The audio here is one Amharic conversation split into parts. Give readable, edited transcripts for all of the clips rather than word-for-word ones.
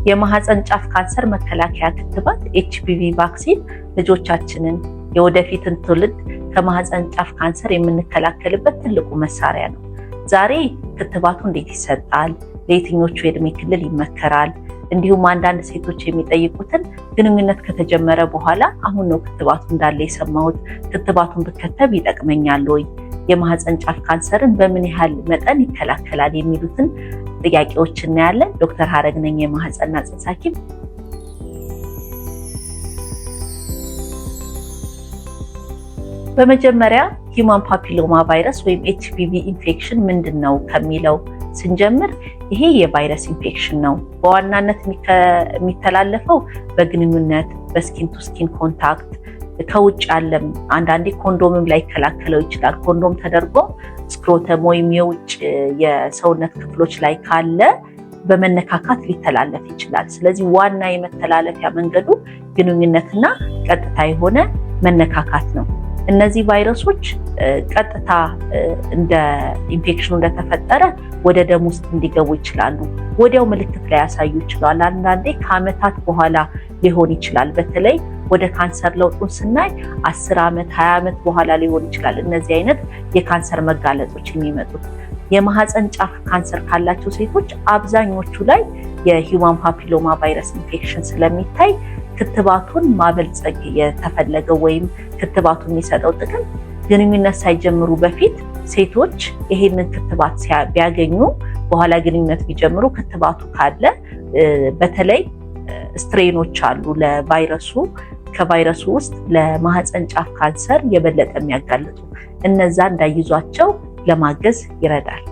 የማህፀን ጫፍ ካንሰር መከላከያ ክትባት HPV vaccine ልጆቻችንን የወደፊትን ትውልድ ከማህፀን ጫፍ ካንሰር የምንከላከልበት ትልቁ መሳሪያ ነው። ዛሬ ክትባቱ እንዴት ይሰጣል? ለየትኞቹ የእድሜ ክልል ይመከራል? እንዲሁም አንዳንድ ሴቶች የሚጠይቁትን ግንኙነት ከተጀመረ በኋላ አሁን ነው ክትባቱ እንዳለ የሰማሁት፣ ክትባቱን ብከተብ ይጠቅመኛል ወይ? የማህፀን ጫፍ ካንሰርን በምን ያህል መጠን ይከላከላል? የሚሉትን ጥያቄዎች እናያለን። ዶክተር ሀረግ ነኝ፣ የማህፀንና ጽንስ ሐኪም። በመጀመሪያ human papilloma virus ወይም HPV infection ምንድን ነው ከሚለው ስንጀምር ይሄ የቫይረስ ኢንፌክሽን ነው። በዋናነት የሚተላለፈው በግንኙነት፣ በ skin to skin contact፣ ከውጭ ያለም አንዳንዴ ኮንዶምም ላይከላከለው ይችላል። ኮንዶም ተደርጎ scrotum ወይም የውጭ የሰውነት ክፍሎች ላይ ካለ በመነካካት ሊተላለፍ ይችላል። ስለዚህ ዋና የመተላለፊያ መንገዱ ግንኙነትና ቀጥታ የሆነ መነካካት ነው። እነዚህ ቫይረሶች ቀጥታ እንደ ኢንፌክሽኑ እንደተፈጠረ ወደ ደም ውስጥ እንዲገቡ ይችላሉ። ወዲያው ምልክት ላያሳዩ ይችላል። አንዳንዴ ከዓመታት በኋላ ሊሆን ይችላል። በተለይ ወደ ካንሰር ለውጡን ስናይ 10 ዓመት፣ 20 ዓመት በኋላ ሊሆን ይችላል። እነዚህ አይነት የካንሰር መጋለጦች የሚመጡት የማህፀን ጫፍ ካንሰር ካላቸው ሴቶች አብዛኞቹ ላይ የ human papilloma virus infection ስለሚታይ ክትባቱን ማበልጸግ የተፈለገው ወይም ክትባቱ የሚሰጠው ጥቅም ግንኙነት ሳይጀምሩ በፊት ሴቶች ይሄንን ክትባት ቢያገኙ በኋላ ግንኙነት ቢጀምሩ ክትባቱ ካለ፣ በተለይ strain ኦች አሉ ለቫይረሱ፣ ከቫይረሱ ውስጥ ለማህፀን ጫፍ ካንሰር የበለጠ የሚያጋልጡ፣ እነዛ እንዳይዟቸው ለማገዝ ይረዳል።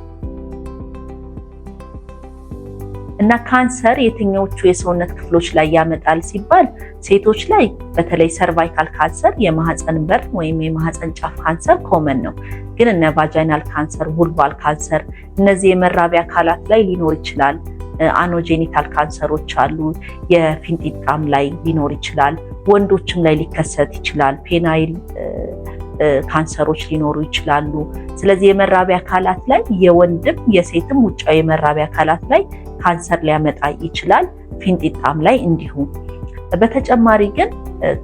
እና ካንሰር የትኞቹ የሰውነት ክፍሎች ላይ ያመጣል ሲባል ሴቶች ላይ በተለይ cervical cancer፣ የማህፀን በር ወይም የማህፀን ጫፍ ካንሰር common ነው። ግን እነ vaginal cancer፣ vulval cancer፣ እነዚህ የመራቢያ አካላት ላይ ሊኖር ይችላል። Anogenital ካንሰሮች አሉ። የፊንጢጣም ላይ ሊኖር ይችላል። ወንዶችም ላይ ሊከሰት ይችላል። Penile ካንሰሮች ሊኖሩ ይችላሉ። ስለዚህ የመራቢያ አካላት ላይ የወንድም የሴትም ውጫዊ የመራቢያ አካላት ላይ ካንሰር ሊያመጣ ይችላል። ፊንጢጣም ላይ እንዲሁ። በተጨማሪ ግን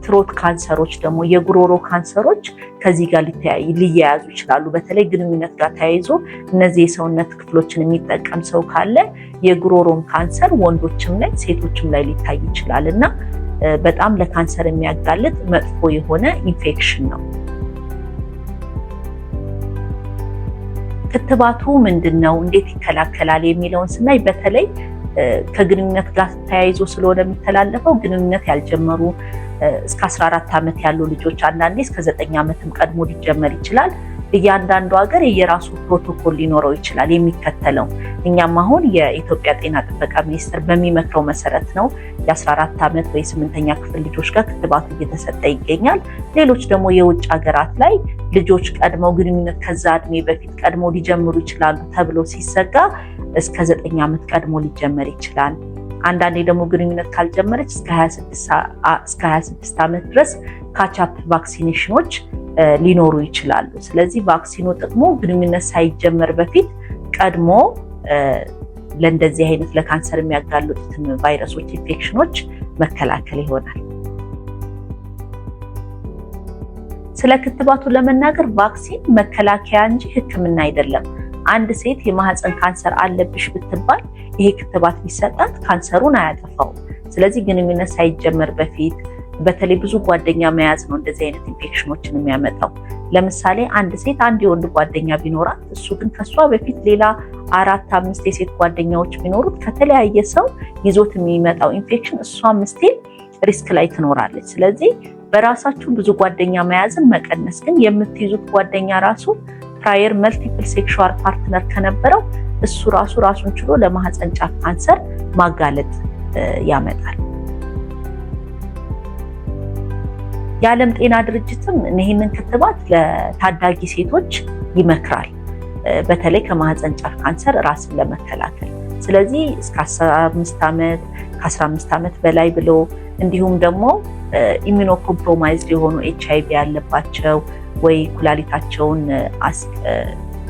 throat ካንሰሮች ደግሞ፣ የጉሮሮ ካንሰሮች ከዚህ ጋር ሊያያዙ ይችላሉ። በተለይ ግንኙነት ጋር ተያይዞ እነዚህ የሰውነት ክፍሎችን የሚጠቀም ሰው ካለ የጉሮሮም ካንሰር ወንዶችም ላይ ሴቶችም ላይ ሊታይ ይችላል እና በጣም ለካንሰር የሚያጋልጥ መጥፎ የሆነ ኢንፌክሽን ነው። ክትባቱ ምንድን ነው፣ እንዴት ይከላከላል የሚለውን ስናይ በተለይ ከግንኙነት ጋር ተያይዞ ስለሆነ የሚተላለፈው ግንኙነት ያልጀመሩ እስከ 14 ዓመት ያሉ ልጆች፣ አንዳንዴ እስከ 9 ዓመትም ቀድሞ ሊጀመር ይችላል። እያንዳንዱ ሀገር የየራሱ ፕሮቶኮል ሊኖረው ይችላል የሚከተለው። እኛም አሁን የኢትዮጵያ ጤና ጥበቃ ሚኒስቴር በሚመክረው መሰረት ነው የ14 ዓመት ወይ ስምንተኛ ክፍል ልጆች ጋር ክትባቱ እየተሰጠ ይገኛል። ሌሎች ደግሞ የውጭ ሀገራት ላይ ልጆች ቀድመው ግንኙነት ከዛ እድሜ በፊት ቀድሞ ሊጀምሩ ይችላሉ ተብሎ ሲሰጋ እስከ 9 ዓመት ቀድሞ ሊጀመር ይችላል። አንዳንዴ ደግሞ ግንኙነት ካልጀመረች እስከ 26 ዓመት ድረስ catch up vaccination ኦች ሊኖሩ ይችላሉ። ስለዚህ vaccine ኑ ጥቅሙ ግንኙነት ሳይጀመር በፊት ቀድሞ ለእንደዚህ አይነት ለካንሰር የሚያጋልጡትን ቫይረሶች፣ ኢንፌክሽኖች መከላከል ይሆናል። ስለ ክትባቱ ለመናገር vaccine መከላከያ እንጂ ሕክምና አይደለም። አንድ ሴት የማህፀን ካንሰር አለብሽ ብትባል ይሄ ክትባት ቢሰጣት ካንሰሩን አያጠፋውም። ስለዚህ ግንኙነት ሳይጀመር በፊት በተለይ ብዙ ጓደኛ መያዝ ነው እንደዚህ አይነት ኢንፌክሽኖችን የሚያመጣው። ለምሳሌ አንድ ሴት አንድ የወንድ ጓደኛ ቢኖራት፣ እሱ ግን ከሷ በፊት ሌላ አራት አምስት የሴት ጓደኛዎች ቢኖሩት ከተለያየ ሰው ይዞት የሚመጣው ኢንፌክሽን እሷም still risk ላይ ትኖራለች። ስለዚህ በራሳችሁ ብዙ ጓደኛ መያዝን መቀነስ፣ ግን የምትይዙት ጓደኛ ራሱ prior multiple sexual partner ከነበረው እሱ ራሱ ራሱን ችሎ ለማህፀን ጫፍ ካንሰር ማጋለጥ ያመጣል። የዓለም ጤና ድርጅትም ይህንን ክትባት ለታዳጊ ሴቶች ይመክራል፣ በተለይ ከማህፀን ጫፍ ካንሰር ራስን ለመከላከል። ስለዚህ እስከ 15 ዓመት፣ ከ15 ዓመት በላይ ብሎ እንዲሁም ደግሞ immunocompromised የሆኑ፣ ኤች አይቪ ያለባቸው ወይ ኩላሊታቸውን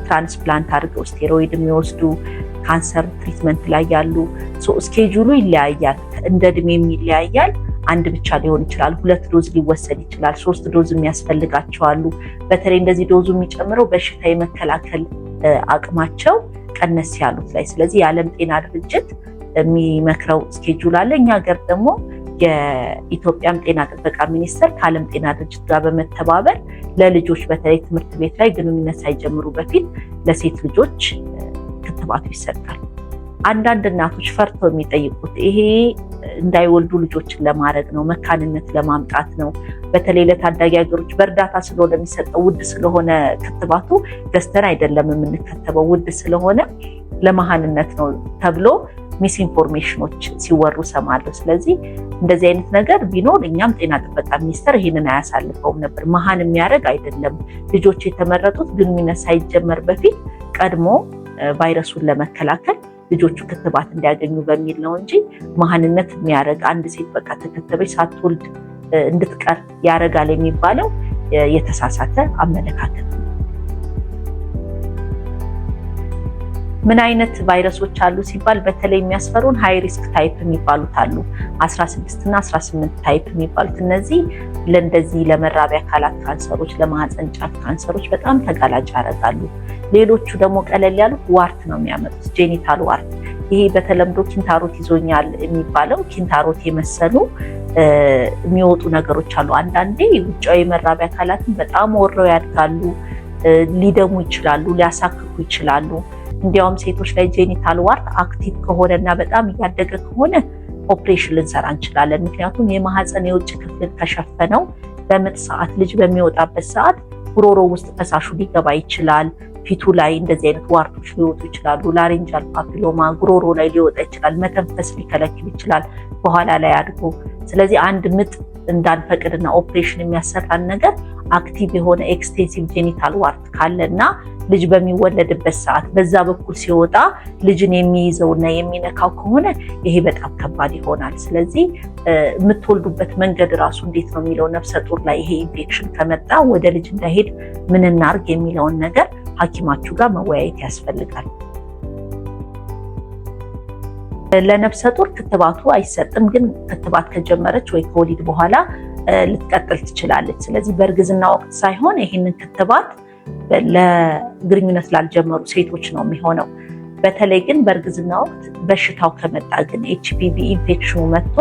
transplant አድርገው ስቴሮይድ የሚወስዱ፣ ካንሰር treatment ላይ ያሉ፣ schedule ኡ ይለያያል። እንደ እድሜም ይለያያል። አንድ ብቻ ሊሆን ይችላል፣ ሁለት dose ሊወሰድ ይችላል፣ ሶስት dose የሚያስፈልጋቸው አሉ። በተለይ እንደዚህ dose ኡ የሚጨምረው በሽታ የመከላከል አቅማቸው ቀነስ ያሉት ላይ። ስለዚህ የዓለም ጤና ድርጅት የሚመክረው schedule አለ። እኛ ሀገር ደግሞ የኢትዮጵያም ጤና ጥበቃ ሚኒስቴር ከዓለም ጤና ድርጅት ጋር በመተባበር ለልጆች በተለይ ትምህርት ቤት ላይ ግንኙነት ሳይጀምሩ በፊት ለሴት ልጆች ክትባቱ ይሰጣል። አንዳንድ እናቶች ፈርተው የሚጠይቁት ይሄ እንዳይወልዱ ልጆችን ለማድረግ ነው፣ መካንነት ለማምጣት ነው። በተለይ ለታዳጊ ሀገሮች በእርዳታ ስለሆነ የሚሰጠው፣ ውድ ስለሆነ ክትባቱ፣ ገዝተን አይደለም የምንከተበው፣ ውድ ስለሆነ ለመሀንነት ነው ተብሎ misinformation ኖች ሲወሩ ሰማለሁ። ስለዚህ እንደዚህ አይነት ነገር ቢኖር እኛም ጤና ጥበቃ ሚኒስቴር ይህንን አያሳልፈውም ነበር። መሀን የሚያደርግ አይደለም። ልጆች የተመረጡት ግንኙነት ሳይጀመር በፊት ቀድሞ ቫይረሱን ለመከላከል ልጆቹ ክትባት እንዲያገኙ በሚል ነው እንጂ መሀንነት የሚያደርግ፣ አንድ ሴት በቃ ተከተበች ሳትወልድ እንድትቀር ያደርጋል የሚባለው የተሳሳተ አመለካከት ነው። ምን አይነት ቫይረሶች አሉ ሲባል በተለይ የሚያስፈሩን high risk type የሚባሉት አሉ። 16 እና 18 type የሚባሉት፣ እነዚህ ለእንደዚህ ለመራቢያ አካላት ካንሰሮች፣ ለማህፀን ጫፍ ካንሰሮች በጣም ተጋላጭ ያደርጋሉ። ሌሎቹ ደግሞ ቀለል ያሉት wart ነው የሚያመጡት፣ genital wart። ይሄ በተለምዶ ኪንታሮት ይዞኛል የሚባለው፣ ኪንታሮት የመሰሉ የሚወጡ ነገሮች አሉ። አንዳንዴ ውጫዊ መራቢያ አካላትን በጣም ወረው ያድጋሉ፣ ሊደሙ ይችላሉ፣ ሊያሳክኩ ይችላሉ። እንዲያውም ሴቶች ላይ genital wart active ከሆነ እና በጣም እያደገ ከሆነ ኦፕሬሽን ልንሰራ እንችላለን። ምክንያቱም የማህፀን የውጭ ክፍልን ከሸፈነው በምጥ ሰዓት ልጅ በሚወጣበት ሰዓት ጉሮሮ ውስጥ ፈሳሹ ሊገባ ይችላል። ፊቱ ላይ እንደዚህ አይነት wart ኦች ሊወጡ ይችላሉ። Laryngeal papilloma ጉሮሮ ላይ ሊወጣ ይችላል። መተንፈስ ሊከለክል ይችላል በኋላ ላይ አድጎ። ስለዚህ አንድ ምጥ እንዳንፈቅድና ኦፕሬሽን የሚያሰራን ነገር active የሆነ extensive genital wart ካለና ልጅ በሚወለድበት ሰዓት በዛ በኩል ሲወጣ ልጅን የሚይዘውና የሚነካው ከሆነ ይሄ በጣም ከባድ ይሆናል። ስለዚህ የምትወልዱበት መንገድ ራሱ እንዴት ነው የሚለው፣ ነፍሰ ጡር ላይ ይሄ ኢንፌክሽን ከመጣ ወደ ልጅ እንዳይሄድ ምን እናርግ የሚለውን ነገር ሐኪማችሁ ጋር መወያየት ያስፈልጋል። ለነፍሰ ጡር ክትባቱ አይሰጥም፣ ግን ክትባት ከጀመረች ወይ ከወሊድ በኋላ ልትቀጥል ትችላለች። ስለዚህ በእርግዝና ወቅት ሳይሆን ይህንን ክትባት ለግንኙነት ላልጀመሩ ሴቶች ነው የሚሆነው። በተለይ ግን በእርግዝና ወቅት በሽታው ከመጣ ግን፣ HPV infection ኑ መጥቶ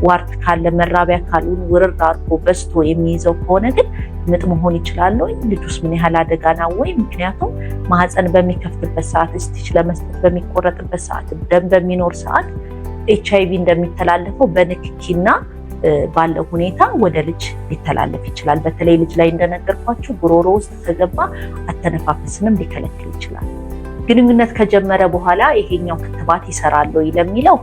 wart ካለ፣ መራቢያ አካሉን ውርር አድርጎ በስቶ የሚይዘው ከሆነ ግን ምጥ መሆን ይችላል ወይ? ልጁስ ምን ያህል አደጋ ነው ወይ? ምክንያቱም ማህፀን በሚከፍትበት ሰዓት፣ stitch ለመስጠት በሚቆረጥበት ሰዓት፣ ደም በሚኖር ሰዓት ኤች አይቪ እንደሚተላለፈው በንክኪና ባለው ሁኔታ ወደ ልጅ ሊተላለፍ ይችላል። በተለይ ልጅ ላይ እንደነገርኳችሁ ጉሮሮ ውስጥ ከገባ አተነፋፈስንም ሊከለክል ይችላል። ግንኙነት ከጀመረ በኋላ ይሄኛው ክትባት ይሰራል ወይ ለሚለው፣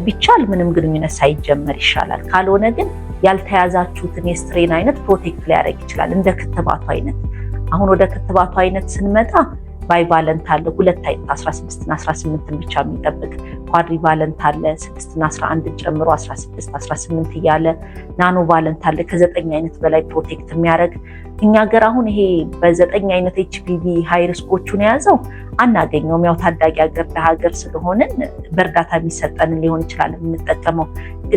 ቢቻል ምንም ግንኙነት ሳይጀመር ይሻላል። ካልሆነ ግን ያልተያዛችሁትን የ strain አይነት protect ሊያደርግ ይችላል፣ እንደ ክትባቱ አይነት። አሁን ወደ ክትባቱ አይነት ስንመጣ bivalent አለ፣ ሁለት አይነት 16 እና 18ን ብቻ የሚጠብቅ፣ quadrivalent አለ፣ 6 እና 11 ጨምሮ 16 18 እያለ፣ nonavalent አለ፣ ከዘጠኝ አይነት በላይ protect የሚያደርግ። እኛ ሀገር አሁን ይሄ በዘጠኝ አይነት HPV high risk ኦቹን የያዘው አናገኘውም። ያው ታዳጊ ሀገር ለሀገር ስለሆንን በእርዳታ የሚሰጠንን ሊሆን ይችላል የምንጠቀመው።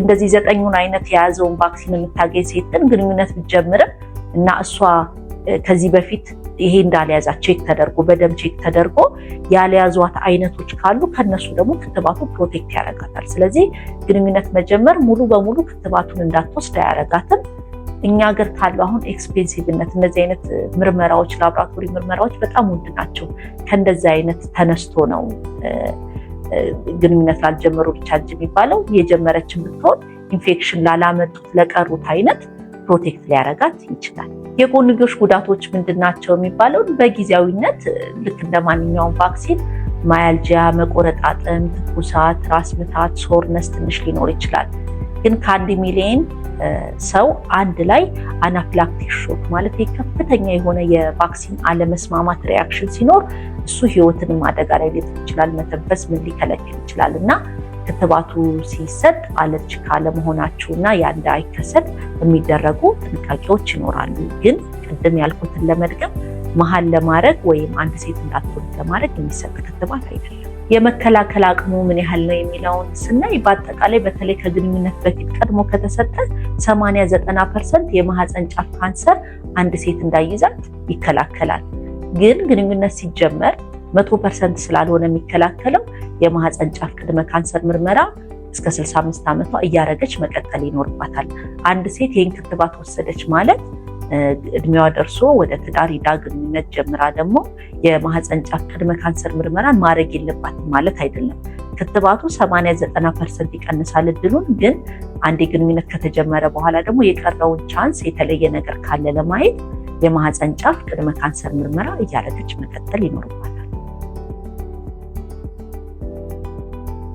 እንደዚህ ዘጠኙን አይነት የያዘውን vaccine የምታገኝ ሴት ግን ግንኙነት ብትጀምርም እና እሷ ከዚህ በፊት ይሄ እንዳልያዛት check ተደርጎ፣ በደም check ተደርጎ ያልያዟት አይነቶች ካሉ ከነሱ ደግሞ ክትባቱ protect ያደርጋታል። ስለዚህ ግንኙነት መጀመር ሙሉ በሙሉ ክትባቱን እንዳትወስድ አያደርጋትም። እኛ ሀገር ካለው አሁን expensive ነት፣ እነዚህ አይነት ምርመራዎች፣ ላብራቶሪ ምርመራዎች በጣም ውድ ናቸው። ከእንደዚህ አይነት ተነስቶ ነው ግንኙነት ላልጀመሩ ብቻ እንጂ የሚባለው፣ የጀመረችን ብትሆን ኢንፌክሽን ላላመጡት ለቀሩት አይነት protect ሊያረጋት ይችላል። የጎንዮሽ ጉዳቶች ምንድን ናቸው የሚባለውን በጊዜያዊነት ልክ እንደ ማንኛውም vaccine myalgia፣ መቆረጣጠም፣ ትኩሳት፣ ራስ ምታት፣ soreness ትንሽ ሊኖር ይችላል። ግን ከ1 ሚሊየን ሰው አንድ ላይ anaphylactic shock ማለት ከፍተኛ የሆነ የ vaccine አለመስማማት reaction ሲኖር እሱ ህይወትንም አደጋ ላይ ሊጥል ይችላል። መተንፈስ ምን ሊከለክል ይችላል። እና ክትባቱ ሲሰጥ አለርጂ ካለመሆናችሁ እና ያ እንዳይከሰት የሚደረጉ ጥንቃቄዎች ይኖራሉ። ግን ቅድም ያልኩትን ለመድገም መሀን ለማድረግ ወይም አንድ ሴት እንዳትወልድ ለማድረግ የሚሰጥ ክትባት አይደለም። የመከላከል አቅሙ ምን ያህል ነው የሚለውን ስናይ በአጠቃላይ በተለይ ከግንኙነት በፊት ቀድሞ ከተሰጠ 80-90% የማህፀን ጫፍ ካንሰር አንድ ሴት እንዳይዛት ይከላከላል። ግን ግንኙነት ሲጀመር 100% ስላልሆነ የሚከላከለው የማህፀን ጫፍ ቅድመ ካንሰር ምርመራ እስከ 65 ዓመቷ እያደረገች መቀጠል ይኖርባታል። አንድ ሴት ይህን ክትባት ወሰደች ማለት እድሜዋ ደርሶ ወደ ትዳር ሂዳ ግንኙነት ጀምራ ደግሞ የማህፀን ጫፍ ቅድመ ካንሰር ምርመራን ማድረግ የለባትም ማለት አይደለም። ክትባቱ 80-90% ይቀንሳል እድሉን። ግን አንዴ ግንኙነት ከተጀመረ በኋላ ደግሞ የቀረውን chance የተለየ ነገር ካለ ለማየት የማህፀን ጫፍ ቅድመ ካንሰር ምርመራ እያደረገች መቀጠል ይኖርባታል።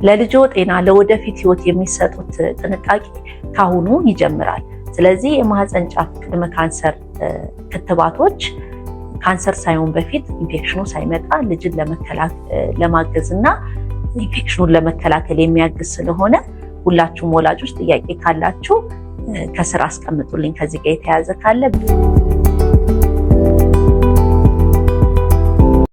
ለልጆ ጤና ለወደፊት ህይወት የሚሰጡት ጥንቃቄ ካሁኑ ይጀምራል። ስለዚህ የማህፀን ጫፍ ቅድመ ካንሰር ክትባቶች ካንሰር ሳይሆን በፊት ኢንፌክሽኑ ሳይመጣ ልጅን ለማገዝ እና ኢንፌክሽኑን ለመከላከል የሚያግዝ ስለሆነ ሁላችሁም ወላጆች ጥያቄ ካላችሁ ከስር አስቀምጡልኝ ከዚህ ጋር የተያያዘ ካለ።